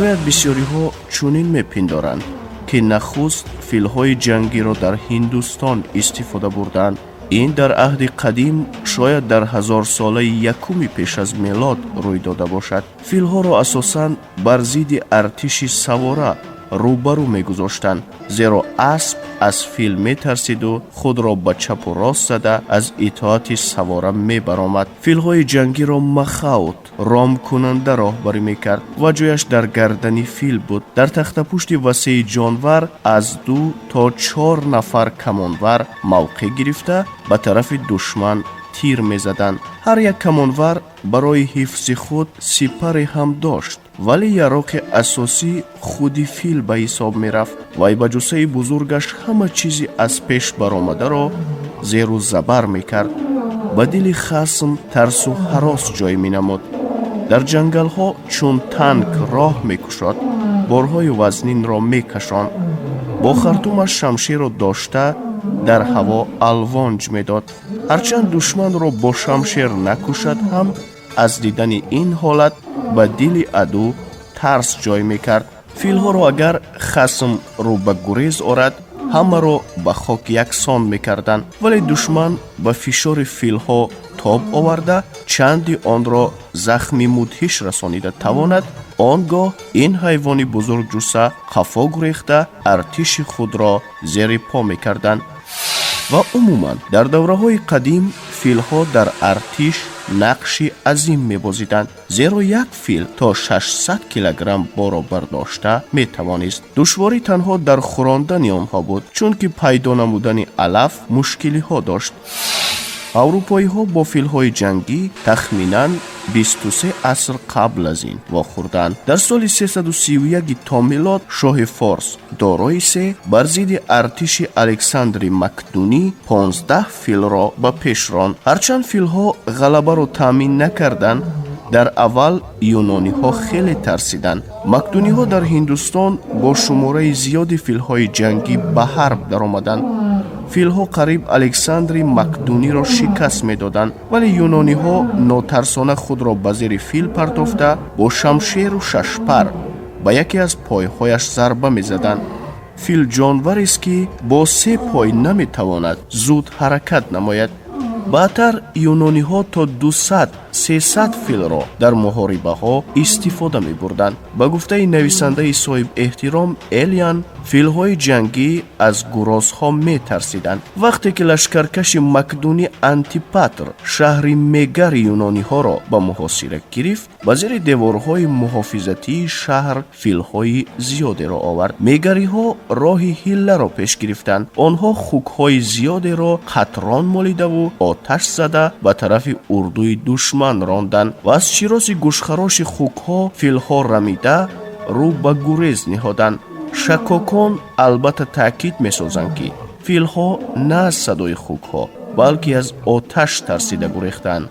Шояд бисёриҳо чунин мепиндоранд, ки нахуст филҳои ҷангиро дар Ҳиндустон истифода бурданд. Ин дар аҳди қадим, шояд дар ҳазорсолаи якуми пеш аз мелод рӯй дода бошад. Филҳоро асосан бар зидди артиши савора рӯбарӯ мегузоштанд, зеро асп аз фил метарсиду худро ба чапу рост зада, аз итоати савора мебаромад. Филҳои ҷангиро махаут, ромкунанда, роҳбарӣ мекард ва ҷояш дар гардани фил буд. Дар тахтапушти васеи ҷонвар аз ду то чор нафар камонвар мавқеъ гирифта, ба тарафи душман тир мезаданд. Ҳар як камонвар барои ҳифзи худ сипаре ҳам дошт, вале яроқи асосӣ худи фил ба ҳисоб мерафт. Вай ба ҷуссаи бузургаш ҳама чизи аз пеш баромадаро зеру забар мекард, ба дили хасм тарсу ҳарос ҷой менамуд. Дар ҷангалҳо чун танк роҳ мекушод, борҳои вазнинро мекашонд. Бо хартумаш шамшерро дошта, дар ҳаво алвонҷ медод. Ҳарчанд душманро бо шамшер накушад ҳам, аз дидани ин ҳолат ба дили аду тарс ҷой мекард. Филҳоро агар хасм рӯ ба гурез орад, ҳамаро ба хок яксон мекарданд, вале душман ба фишори филҳо тоб оварда, чанди онро захми мудҳиш расонида тавонад, он гоҳ ин ҳайвони бузургҷусса қафо гурехта, артиши худро зери по мекарданд. Ва умуман дар давраҳои қадим филҳо дар артиш нақши азим мебозиданд, зеро як фил то 600 килограмм боро бардошта метавонист. Душворӣ танҳо дар хӯрондани онҳо буд, чунки пайдо намудани алаф мушкилиҳо дошт. Аврупоиҳо бо филҳои ҷангӣ тахминан 23 аср қабл аз ин вохӯрданд. Дар соли 331 то милод шоҳи форс Дорои Се бар зидди артиши Александри Макдунӣ 15 филро ба пеш ронд. Ҳарчанд филҳо ғалабаро таъмин накарданд, дар аввал юнониҳо хеле тарсиданд. Макдуниҳо дар Ҳиндустон бо шумораи зиёди филҳои ҷангӣ ба ҳарб даромаданд. Филҳо қариб Александри Макдуниро шикаст медоданд, вале юнониҳо нотарсона худро ба зери фил партофта, бо шамшеру шашпар ба яке аз пойҳояш зарба мезаданд. Фил ҷонварест, ки бо се пой наметавонад зуд ҳаракат намояд. Баъдтар юнониҳо то 200-300 филро дар муҳорибаҳо истифода мебурданд. Ба гуфтаи нависандаи соҳибэҳтиром Элиан, филҳои ҷангӣ аз гурозҳо метарсиданд. Вақте ки лашкаркаши макдунӣ Антипатр шаҳри Мегари юнониҳоро ба муҳосира гирифт, ба зери деворҳои муҳофизатии шаҳр филҳои зиёдеро овард. Мегариҳо роҳи ҳилларо пеш гирифтанд. Онҳо хукҳои зиёдеро қатрон молидаву оташ зада, ба тарафи урдуи душман ронданд ва аз чироси гӯшхароши хукҳо филҳо рамида, рӯ ба гурез ниҳоданд. Шаккокон албатта таъкид месозанд, ки филҳо на аз садои хукҳо, балки аз оташ тарсида гурехтанд.